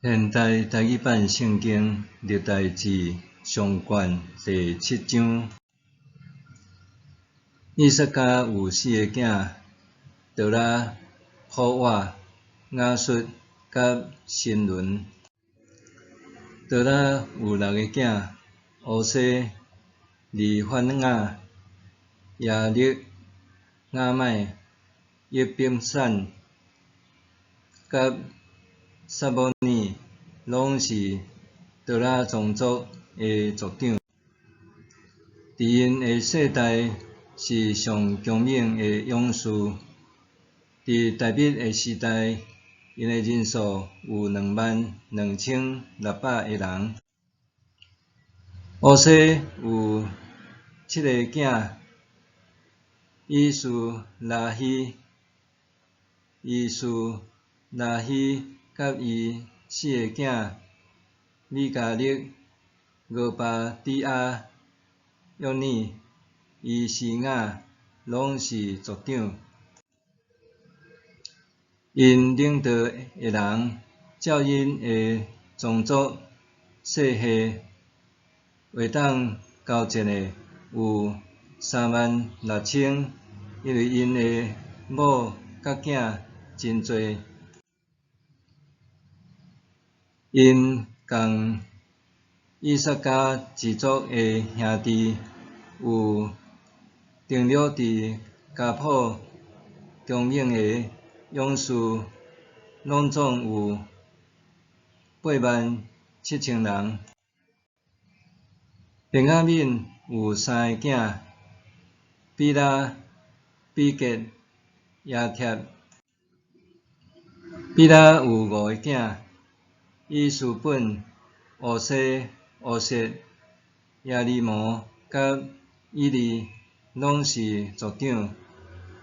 現代台語版聖經歷代志上卷第七章。以薩迦有四个囝：多拉、普瓦、雅術佮申倫。多拉有六个囝：烏西、利法雅、耶力、雅麥、益比散佮撒母耳，攏是多拉宗族的族長。佇𪜶的世代是上強猛的勇士。佇大衛的時代，𪜶的人數有22,600个人。烏西有七个囝：以斯拉希、以斯拉希佮伊四个囝米迦勒、俄巴底亞、約尼、以西雅，攏是族長。𪜶領導的人，照𪜶的宗族世系，會當交戰的有36,000，因為𪜶的某佮囝真濟。𪜶仝以薩迦支族的兄弟有登錄佇家譜強猛的勇士，攏總有87,000人。便雅憫有三个囝：比拉、比結、亞帖。比拉有五个囝：以斯本、烏西、烏設、耶利摩佮以利，攏是族長。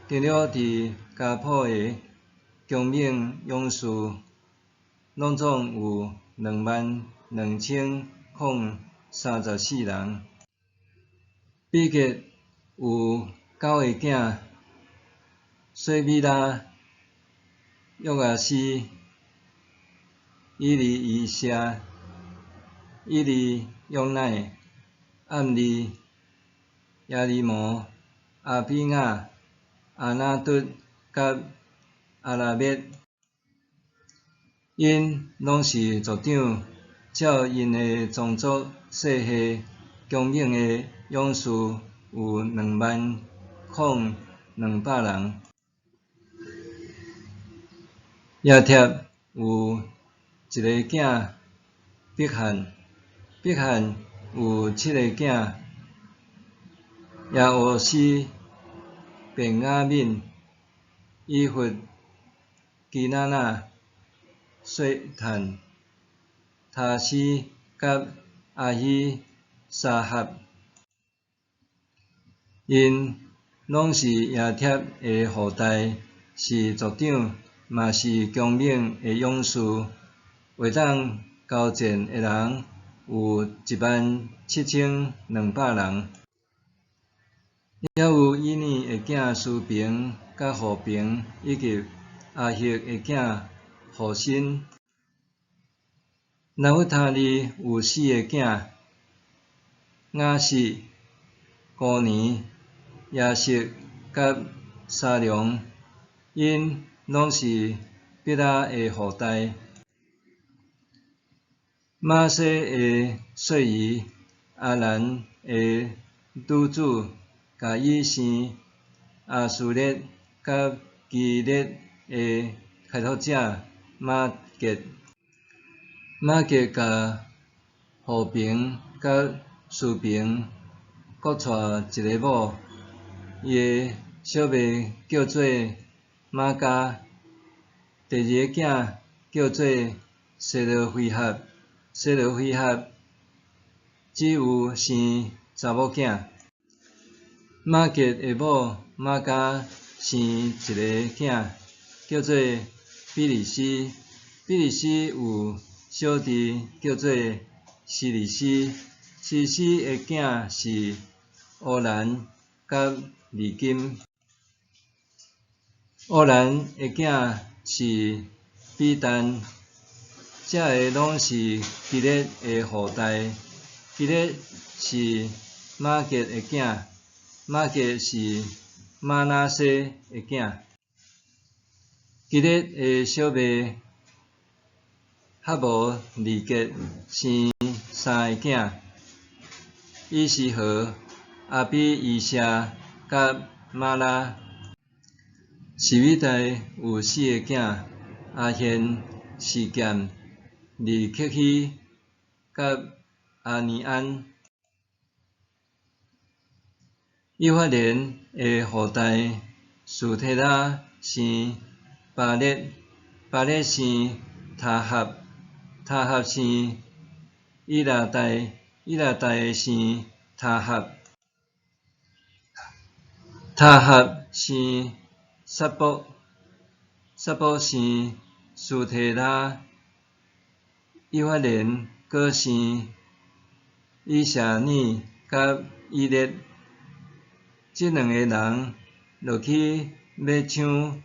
登錄佇家譜的強猛勇士，攏總有22,034人。比結有九个囝：細米拉、約阿斯、以利以謝、以利約乃、暗利、耶利摩、亞比雅、亞拿突佮亞拉篾。𪜶攏是族長，照𪜶的宗族世系，強猛的勇士有20,200人。亞帖有一個囝畢漢，畢漢有七个囝：耶烏斯、便雅憫、以笏、基拿拿、細坦、他施佮亞希沙合。𪜶攏是亞帖的後代，是族長，嘛是強猛的勇士。會當交戰的人有17,200人。猶有以尼的囝書平佮戶平，以及亞赫的囝戶新。拿弗他利有四个囝：雅實、孤尼、耶色佮沙龍，𪜶攏是比拉的後代。瑪洗的細姨亞蘭的女子，共伊生亞書列佮基列的開拓者瑪結。瑪結共戶平佮書平各娶一个某，伊的小妹叫做瑪迦，第二个囝叫做西羅非合，西羅非合只有生查某囝。瑪結的某瑪迦生一个囝，叫做比利斯。比利斯有小弟叫做西利斯，西利斯的囝是烏蘭佮利金。烏蘭的囝是比但、這个攏是基列的後代。基列是瑪結的囝，瑪結是瑪拿西的囝。基列的小妹哈摩利結生三个囝：以實何、亞比以謝佮瑪拉。示米大有四个囝：亞現、示劍、利克希佮亞尼安。以法蓮的後代，書提拉生巴列，巴列生他合，他合生以拉大，以拉大生他合，他合生撒卜，撒卜生書提拉。以法蓮閣生以謝爾佮以列。這兩个人落去欲搶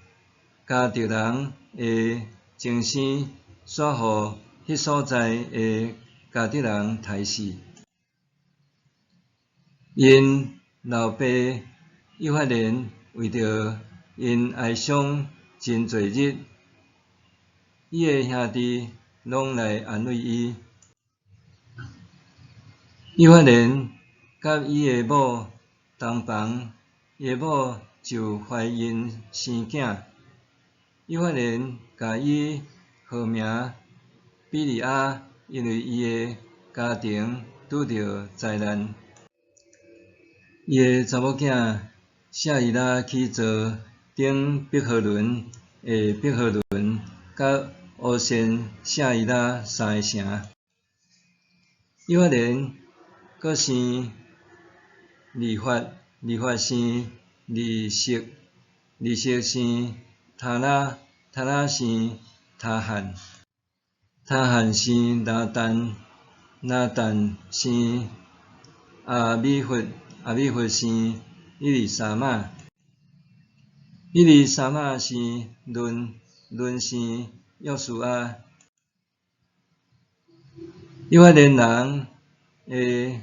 迦特人的精生，煞予彼所在的迦特人刣死。𪜶老爸以法蓮為著𪜶哀傷真濟日，伊的兄弟攏來安慰伊。以法蓮佮伊的某同房，伊的某就懷孕生囝。以法蓮共伊號名比利亞，因為伊的家庭拄著災難。伊的查某囝舍伊拉去做頂伯和崙下伯和崙，佮烏仙舍伊拉三个城。以法蓮閣生利法，利法生利色，利色生他拉，他拉生他罕，他罕生拉但，拉但生亞米忽，亞米忽生以利沙瑪，以利沙瑪生嫩，嫩生約書亞。以法蓮人的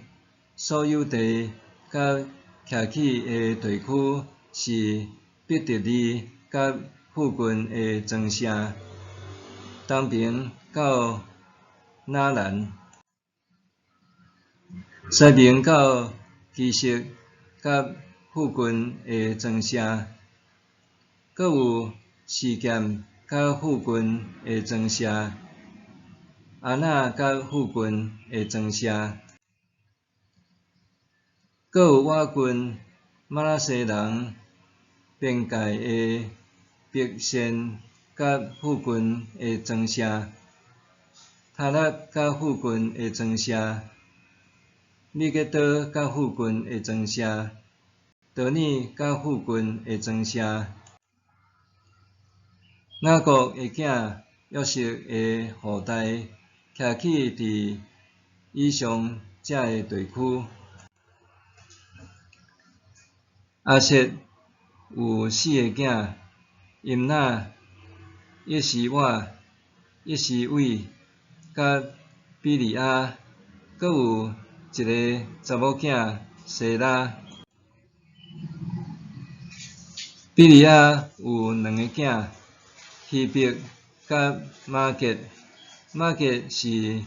所有地佮徛起的地區是伯特利佮附近的莊城，東爿到拿蘭，西爿到基色佮附近的莊城，閣有示劍佮附近的莊城，阿那佮附近的莊城，閣有倚近瑪拿西人邊界的伯善佮附近的莊城，他納佮附近的莊城，米吉多佮附近的莊城，多爾佮附近的莊城。雅各的囝約瑟的後代徛起佇以上這个地區。亞設有四个囝：音那、約時瓦、約時偉、佮比利亞，閣有一个查某囝西拉。比利亞有兩个囝：希伯佮瑪結。瑪結是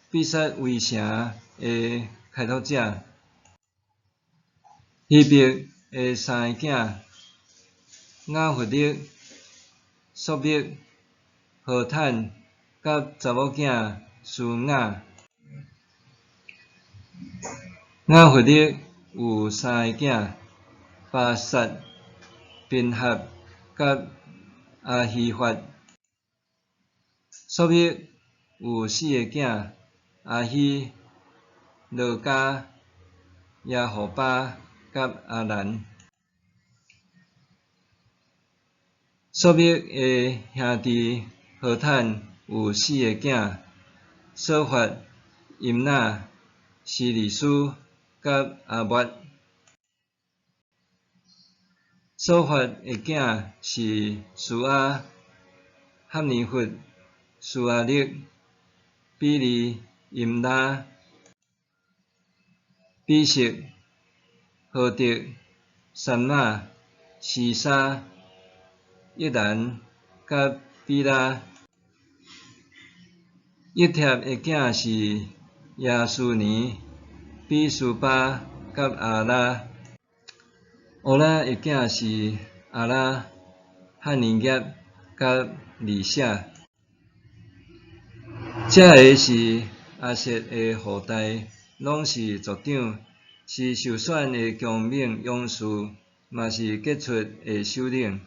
比薩圍城的開拓者。希伯的三个囝：雅弗勒、朔麥、何坦，佮查某囝書亞。雅弗勒有三個囝：巴薩、賓合佮亞希法。朔麥有四个囝：亞希、羅迦、耶戶巴佮亞蘭。朔麥的兄弟何坦有四个囝：瑣法、音那、示利斯佮阿抹。瑣法的囝是書亞、哈尼弗、書亞勒、比利、音拉、比色、何得、三玛、示沙、益兰佮比拉。益帖的囝是耶书尼、比斯巴佮阿拉。乌拉的囝是阿拉、哈尼业佮利舍。这个是亚设的后代，拢是族长，是受选的强猛勇士，嘛是杰出的首领。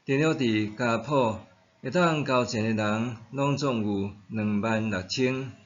除了伫家谱会当交战的人，拢总有26,000。